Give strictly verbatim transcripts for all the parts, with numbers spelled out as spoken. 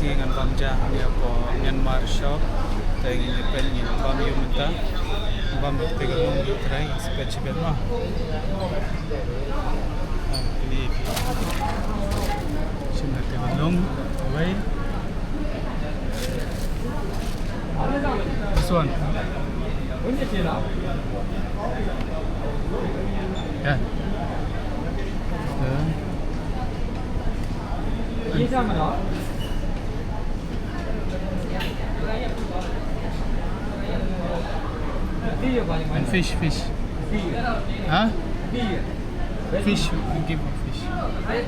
Ngan bam ja hangne hapoh Myanmar shop. Te ngin ïa peit, ngin bam ïa u mynta. Bam bad te ka long ïa u trai, ngin sa peit shibit mo. Ah, kine ki. Shim na te ka long, wei. This one. Yeah. Yeah. And fish, fish. Huh? Fish, we give fish. Fish.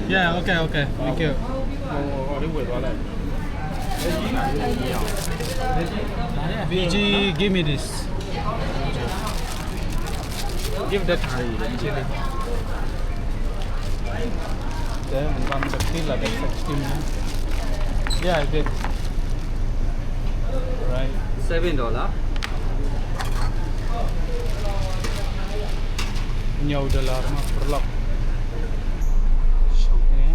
Yeah, okay, okay. Thank you. Vijay, give me this. Give that chili. Then, and one the peel of the steam. Yeah, I did. Right. Seven dollar. Hynñiew dollar ma paralok. Shop ne.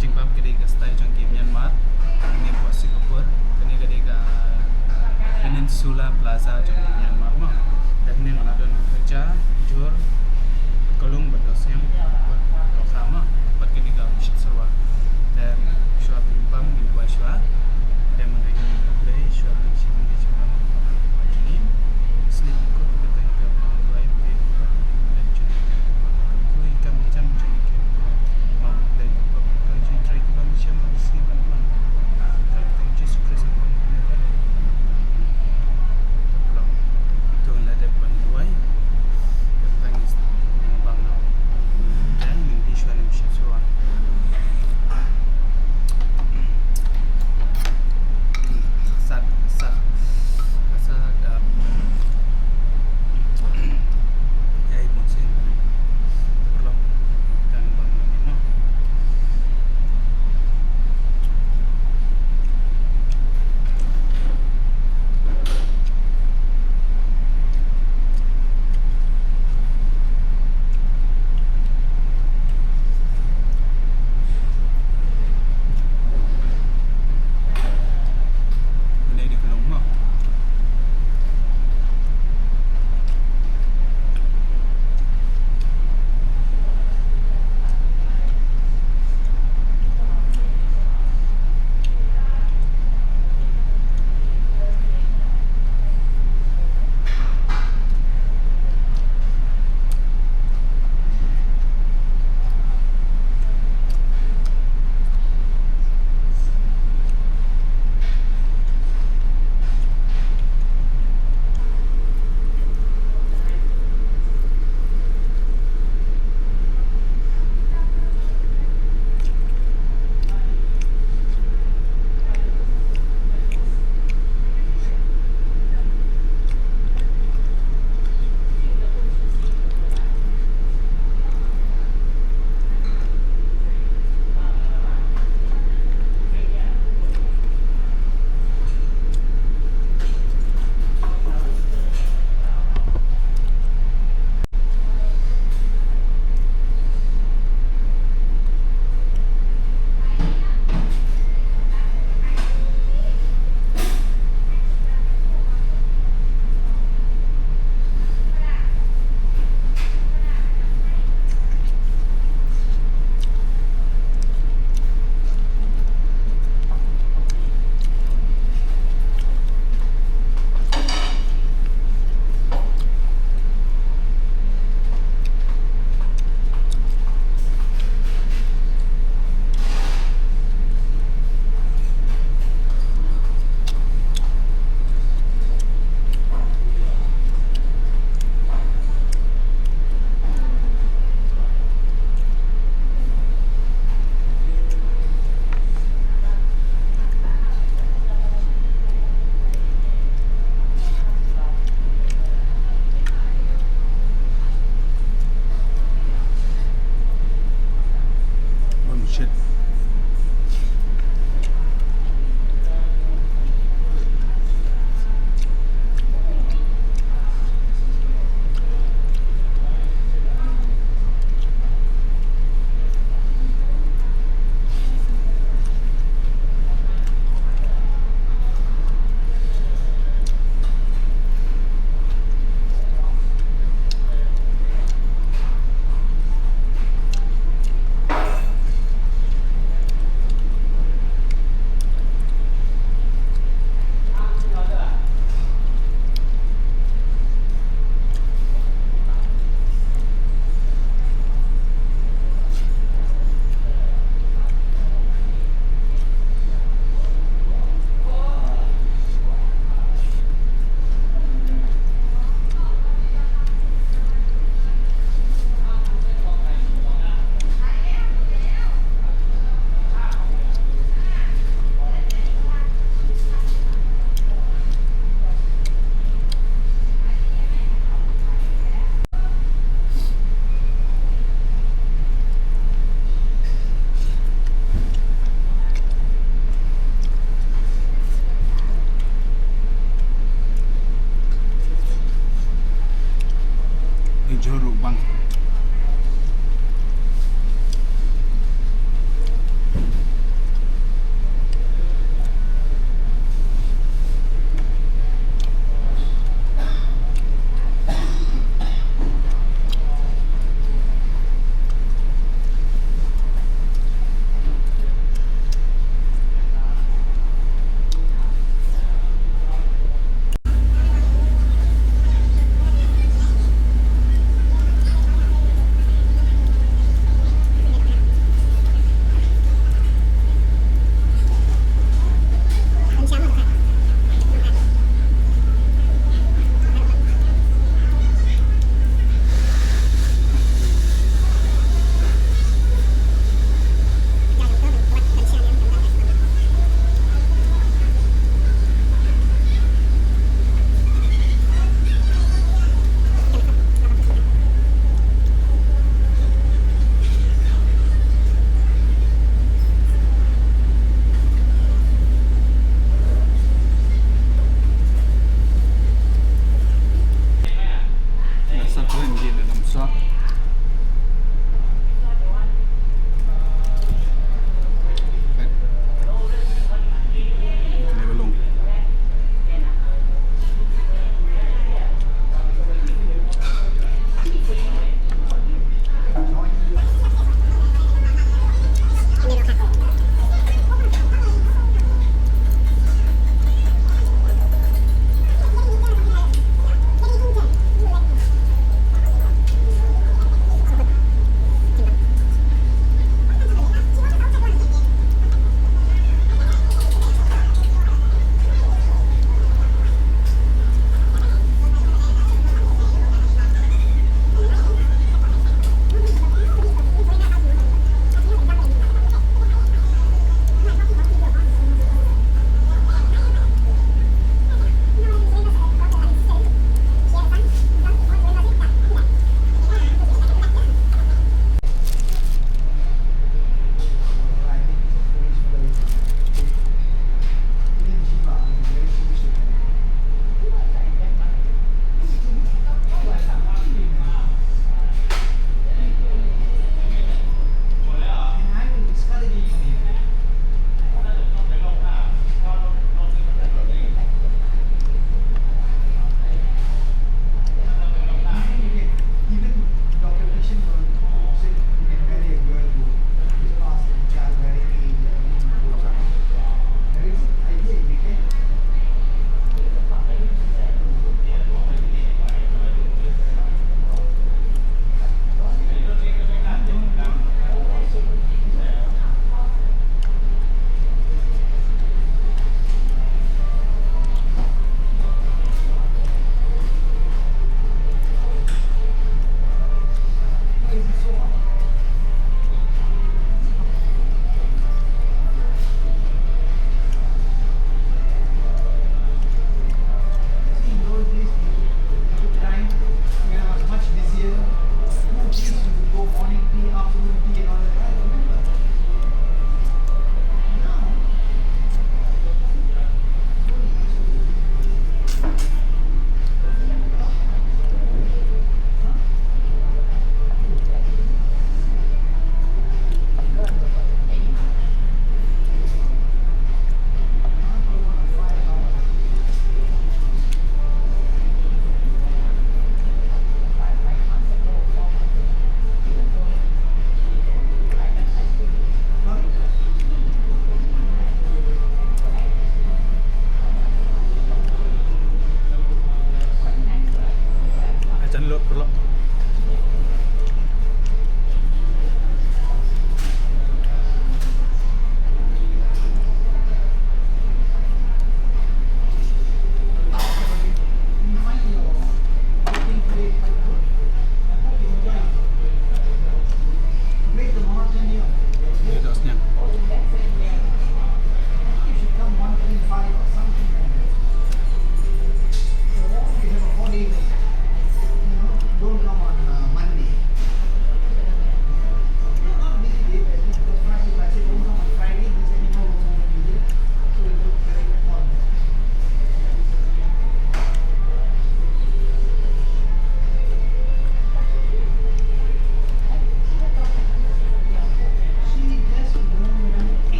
Jingbam ka dei ka style jong ki Myanmar. Kane ka Singapore. Kane ka dei ka Peninsula Plaza jong ki Myanmar ma. Te hangne nga la don kyrja, jhur, kalung bad dosniang bad dohkha ma. Bad kane ka mashit syrwa. Te shuwa ba ngin bam ngin duwai shuwa. Te mynta ngin ïa Blei shuwa ba ngin shim ngin shim bam. Juru bang.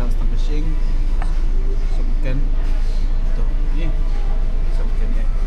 Tang ka shing. Sumken. To. Ni. Sumken eh.